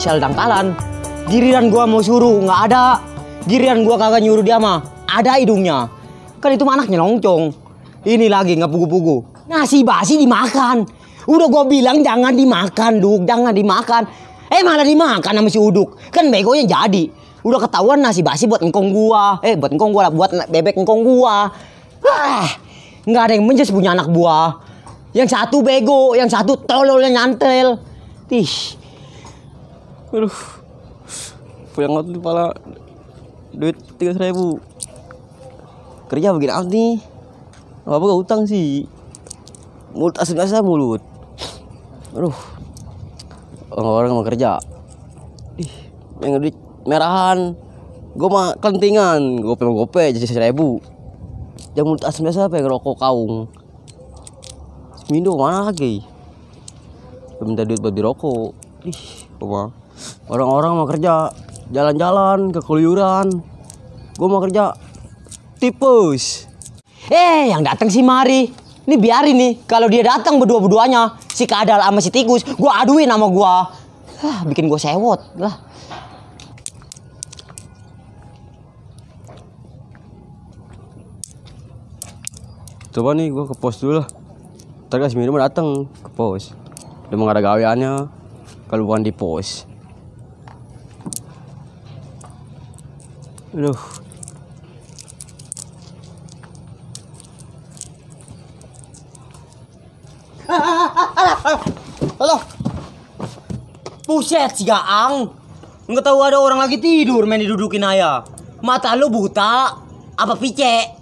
sel dangkalan. Giliran gua mau suruh nggak ada. Giliran gua kagak nyuruh dia mah ada hidungnya. Kan itu anaknya longcong. Ini lagi nggak pugu-pugu. Nasi basi dimakan. Udah gua bilang jangan dimakan, Duk, jangan dimakan. Malah dimakan sama si Uduk. Kan begonya jadi. Udah ketahuan nasi basi buat engkong gua. Buat engkong gua lah, buat bebek engkong gua. Nggak ada yang menjes punya anak buah. Yang satu bego, yang satu tololnya nyantel. Aduh. Puyeng banget di kepala. Duit 300.000. Kerja begini amat nih. Apa gak utang sih? Mulut asam-asam mulut. Aduh. Orang mau kerja. Yang duit merahan. Gue mah kelentingan. Gope jadi 1.000. Yang mulut asam-asam apa yang ngerokok kaung. Mindo mana lagi? Minta duit buat dirokok. Orang-orang mau kerja jalan-jalan ke keluyuran. Gue mau kerja tipus. Yang datang si Mari. Ini biarin nih. Kalau dia datang berdua-duanya, si Kadal sama si Tikus, gue aduin sama gue. Bikin gue sewot lah. Coba nih gue ke pos dulu lah. Ntar si Minum datang ke pos. Udah mau ada gaweannya. Kalau bukan di pos. Aduh. Halo. Buset si Gaang. Nggak tahu ada orang lagi tidur main didudukin ayah. Mata lu buta apa pice?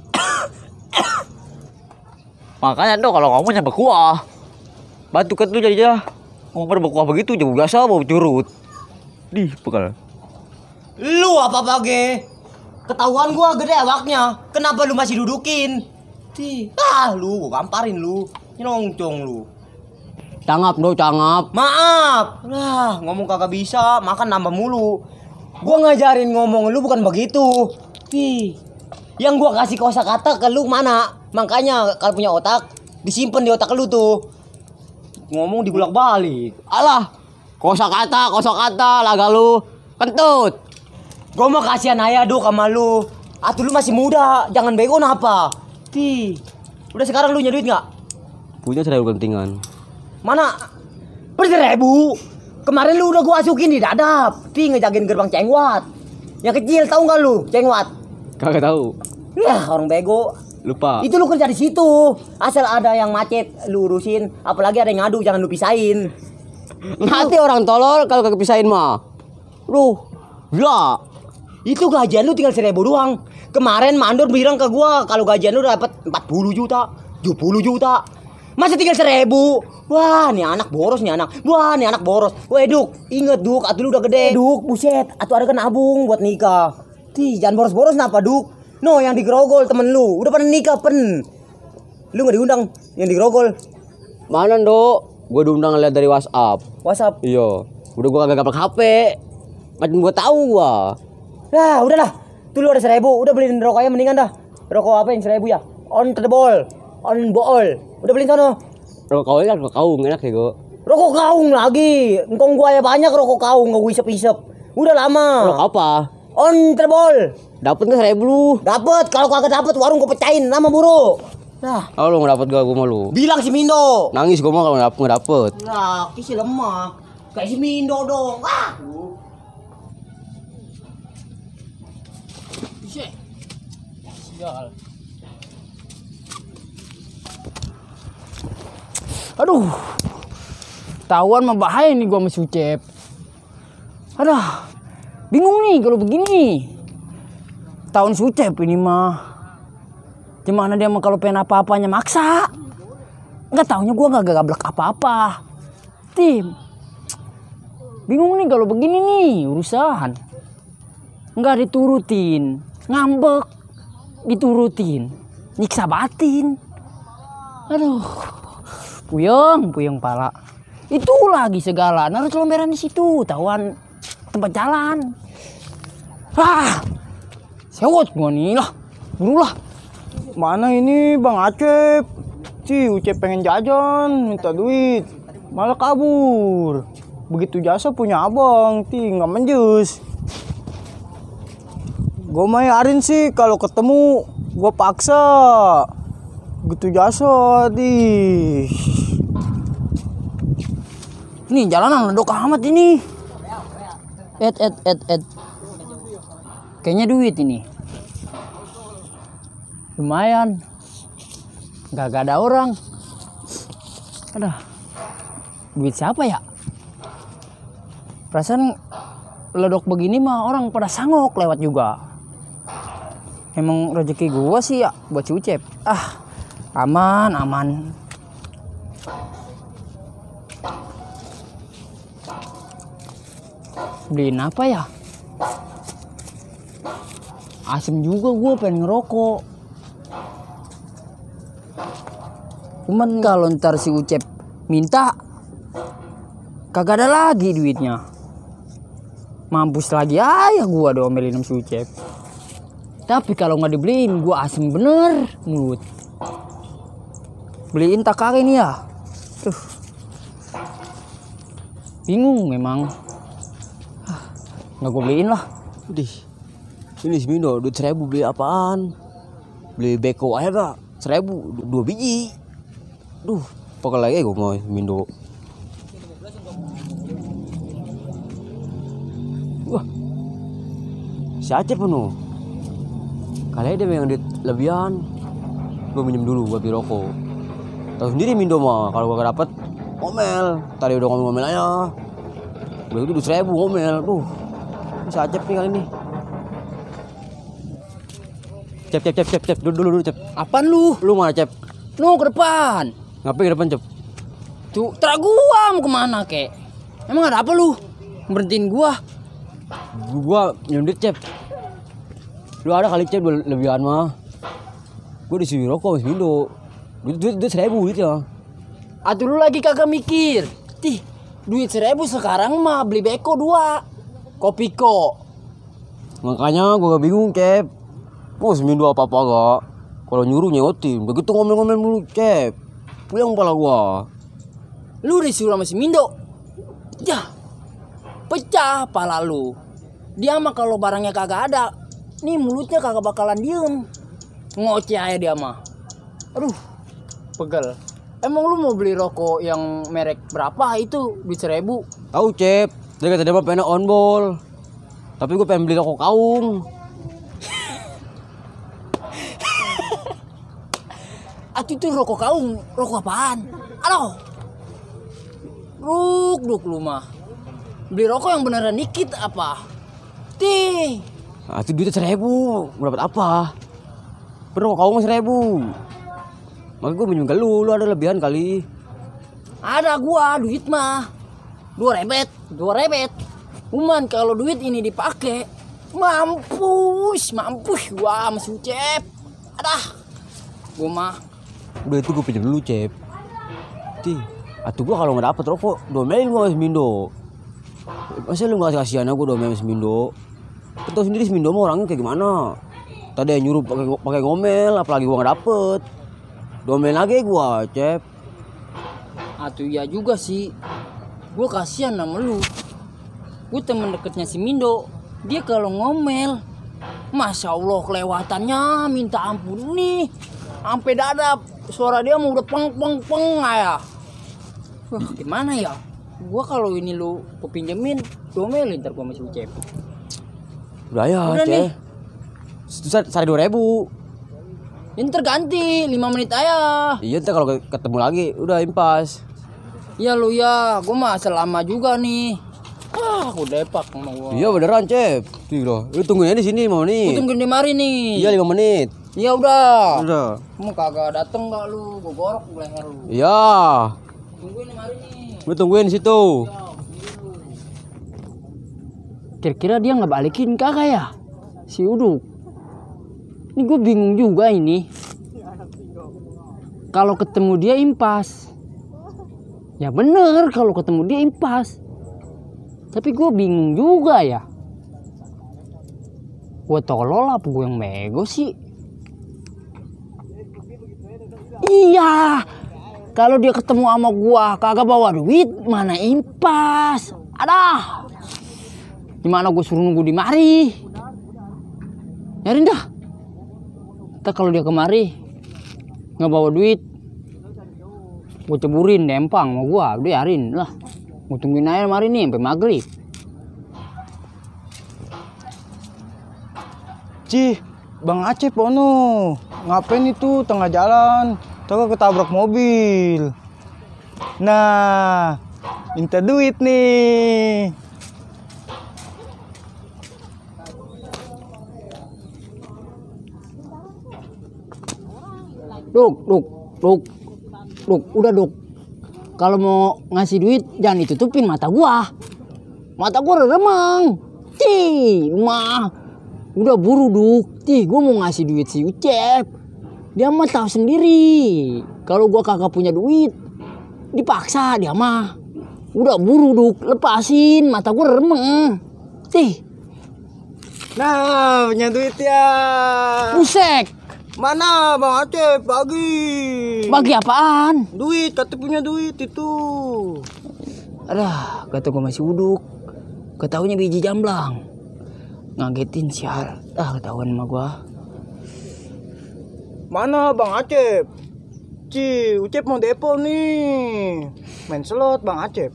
Makanya tuh kalau ngomong nyampe kuah. Batu kan tuh jadinya. Ngomong berkuah begitu jauh biasa bau curut. Pekal. Lu apa page? Ketahuan gua gede awaknya. Kenapa lu masih dudukin? Lu gua gamparin lu. Nyelongcong lu. Cangap do, cangap. Maaf. Ngomong kagak bisa, makan nambah mulu. Gua ngajarin ngomong lu bukan begitu. Yang gua kasih kosakata ke lu mana? Makanya kalau punya otak disimpan di otak lu tuh. Ngomong dibulak-balik. Alah, kosakata laga lu kentut. Gua mau kasihan ayah Duk sama lu. Atuh lu masih muda, jangan bego napa. Udah sekarang lu nyari duit nggak? Punya 1.000 kelentingan. Mana? 1.000. Kemarin lu udah gua masukin di dadap. Ngejagain gerbang cengwat. Yang kecil tahu nggak lu cengwat? Kagak tahu. Orang bego. Lupa. Itu lu kerja di situ. Asal ada yang macet lu urusin. Apalagi ada yang ngadu jangan lu pisahin. Nanti orang tolol kalau kagak pisahin mah. Gila. Itu gajian lu tinggal 1.000 doang. Kemarin Mandor bilang ke gua kalau gajian lu dapat 40 juta, 70 juta. Masa tinggal 1.000? Wah, nih anak boros nih anak. Weh Duk, inget Duk, atuh lu udah gede. Duk, buset, atuh ada kan nabung buat nikah. Jangan boros-boros napa Duk? No, yang di Grogol temen lu, udah pada nikah pen. Lu gak diundang yang di Grogol. Mana Dok? Gue diundang lihat dari WhatsApp. WhatsApp? Iya. Udah gue kagak gaplek HP. Macam gue tahu gua. Udahlah. Tuh lu ada 1.000, udah beliin rokoknya mendingan dah. Rokok apa yang 1.000 ya? On the ball. Udah beliin sono. Rokok kaung kan rokok kaung enak ya gue. Rokok kaung lagi. Engkong gua ya banyak rokok kaung, gak isep-isep. Udah lama. Rokok apa? On the ball. Dapet nggak 1.000 lu? Dapet. Kalau kagak dapet warung gua pecahin nama buru. Kalau lu nggak dapet gua mau lu. Bilang si Mindo. Nangis gua mau kalau nggak dapet. Kisi lemah. Kayak si Mindo dong. Sial. Aduh. Tawan mah bahaya nih gua sama si Ucep. Bingung nih kalau begini. Tahun si Ucep ini mah. Gimana dia mah kalau pengen apa-apanya maksa. Enggak taunya gua enggak gablek apa-apa. Bingung nih kalau begini nih urusan. Enggak diturutin, ngambek. Diturutin, nyiksa batin. Puyeng pala. Itu lagi segala, naruh lembaran di situ, tahuan tempat jalan. Sewot gua nih lah, burulah. Mana ini Bang Acep? Ucep pengen jajan, minta duit, malah kabur. begitu jasa punya abang, nggak menjus. Gue mayarin sih kalau ketemu gue paksa. Begitu jasa Nih jalanan ledok amat ini. Kayaknya duit ini. Lumayan. Gak ada orang. Aduh. Duit siapa ya? Perasaan ledok begini mah orang pada sangok lewat juga. Emang rezeki gua sih ya buat si Ucep. Aman. Beliin apa ya? Asem juga gua pengen ngerokok. Cuman kalau ntar si Ucep minta, kagak ada lagi duitnya. Mampus lagi aja gua diomelin sama si Ucep. Tapi kalau nggak dibeliin, gua asem bener mulut. Beliin tak kagak ini ya? Bingung memang. Nggak gua beliin lah. Udih. Ini Semindo, duit 1.000 beli apaan? Beli beko aja gak? 1.000, 2 biji. Duh, pokoknya lagi gue mau Semindo. Wah, si Acep penuh. Kali dia yang duit lebihan. Gue minjem dulu buat beli rokok. Tahu sendiri Mindo mah, kalau gue gak dapet ngomel. Tadi udah ngomel aja. Udah itu 1.000 ngomel. Duh, si Acep nih kali ini. Cep. Dulu, Cep. Apaan lu? Lu mana, Cep? Lu ke depan. Ngapain ke depan, Cep? Tuh, terang gua mau kemana kek? Emang ada apa lu? Berhentiin gua. Gua nyundit, Cep. Lu ada kali, Cep, lebihan mah. Gua disuruh rokok sama Mindo. Duit 1.000 gitu ya. Atuh lu lagi kagak mikir. Duit 1.000 sekarang mah beli beko 2. Kopiko. Makanya gua gak bingung, Cep. Mau Semindo apa-apa gak? Kalau nyuruh nyewotin, begitu ngomel-ngomel mulu, Cep. Puyeng kepala gua. Lu disuruh sama si Mindo. Ya. Pecah pala lu. Dia mah kalau barangnya kagak ada, nih mulutnya kagak bakalan diem. Ngoceh aja dia mah. Aduh, pegel. Emang lu mau beli rokok yang merek berapa itu duit 1.000? Tahu, Cep. Dia kata dia mah pengen on ball. Tapi gua pengen beli rokok kaung. Atuh itu rokok kaung, rokok apaan? Aduh. Duk lu mah. Beli rokok yang beneran dikit apa? Itu duitnya 1.000. Mau dapat apa? Rokok kaung 1.000. Makanya gua minjem ke lu ada lebihan kali. Ada gua duit mah. 2 rebet. Cuman kalau duit ini dipakai, mampus gua sama si Ucep. Gua mah. Udah itu gue pinjam dulu, Cep. Atuh gue kalau nggak dapet rokok, domelin gue sama Semindo. Masa lu nggak kasihan gue domelin sama Semindo? Lu tau sendiri Semindo mah orangnya kayak gimana. Tadi yang nyuruh pakai ngomel, apalagi gue nggak dapet. Domelin lagi gue, Cep. Atuh ya juga sih. Gue kasihan sama lu. Gue temen deketnya si Mindo. Dia kalau ngomel, Masya Allah kelewatannya minta ampun nih. Sampai dadap. Suara dia mau udah peng ya. Wah, gimana ya? Gua kalau ini lu kepinjemin, domelin ntar gua sama si Ucep. Udah ya, Cep. Susah 2.000. Ini terganti 5 menit aja. Iya, ntar kalau ketemu lagi udah impas. Iya lu ya, gua mah selama juga nih. Aku depak sama gua. Iya beneran, Cep. Tuh, lu tungguin aja di sini 5 menit. Gua tungguin di mari nih. Iya 5 menit. Iya udah. Udah. Kamu kagak dateng gak lu? Gua gorok leher lu. Iya. Tungguin di mari nih. Lu tungguin di situ. Kira-kira dia nggak balikin kagak ya? Si Uduk. Ini gue bingung juga ini. Kalau ketemu dia impas. Ya bener kalau ketemu dia impas. Tapi gue bingung juga ya. Gue tolol apa gue yang bego sih? Iya. Kalau dia ketemu sama gue kagak bawa duit, mana impas? Ada. Gimana gue suruh nunggu di mari? Nyariin dah. Ntar kalau dia kemari nggak bawa duit, gue ceburin dempang sama gue, biarin lah. Gue tungguin aja mari nih sampai maghrib. Cih, Bang Acep ono. Ngapain itu tengah jalan? Tau ketabrak mobil. Nah, minta duit nih. Duk, udah Duk. Kalau mau ngasih duit jangan ditutupin mata gua. Mata gua remang. Cih, mah. Udah buru Duk. Cih, gua mau ngasih duit si Ucep. Dia mah tahu sendiri. Kalau gua kagak punya duit, dipaksa dia mah. Udah buru Duk, lepasin. Mata gua remeng. Cih. Nah, punya duit ya. Pusek. Mana Bang Acep bagi? Bagi apaan? Duit, kata punya duit itu. Adah, kata gua masih uduk. Ketaunya biji jamblang. Ngagetin sial. Ketahuan sama gua. Mana Bang Acep? Ucep mau depo nih. Main slot Bang Acep.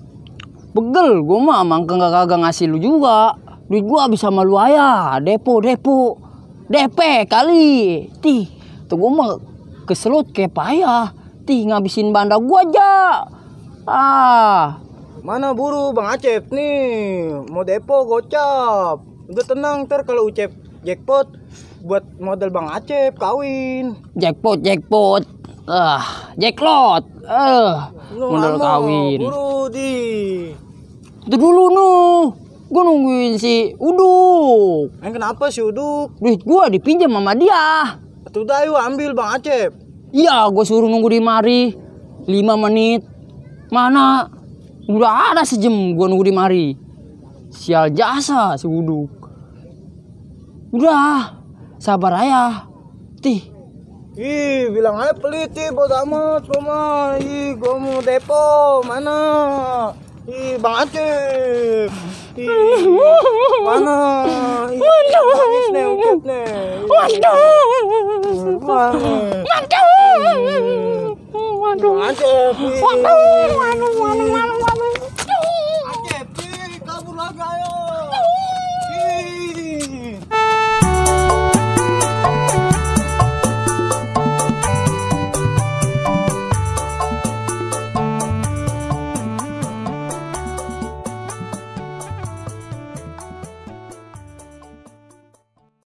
Begel, gua mah emang kagak ngasih lu juga. Duit gua habis sama lu aja. Depo. DP kali. Tih, tuh gua mah keselut kayak payah. Tih, ngabisin banda gua aja. Mana buru Bang Acep nih. Mau depo gocap. Udah tenang, ntar kalau Ucep jackpot buat modal Bang Acep kawin. Jackpot. Jacklot. Modal kawin. Buru di. Itu dulu nuh. Gue nungguin si Uduk. Kenapa si Uduk? Duit gue dipinjam sama dia. Udah ayo ambil Bang Acep. Iya, gue suruh nunggu di mari 5 menit. Mana? Udah ada sejam gue nunggu di mari. Sial jasa si Uduk. Udah, sabar aja. Tih. Ih, bilang aja pelit sih, bodo amat semua. Ih, gue mau depo, mana? Ih, Bang Acep. Ih, mana? Ih, nangis nih, Ucep nih. Waduh. Bang Acep. Waduh.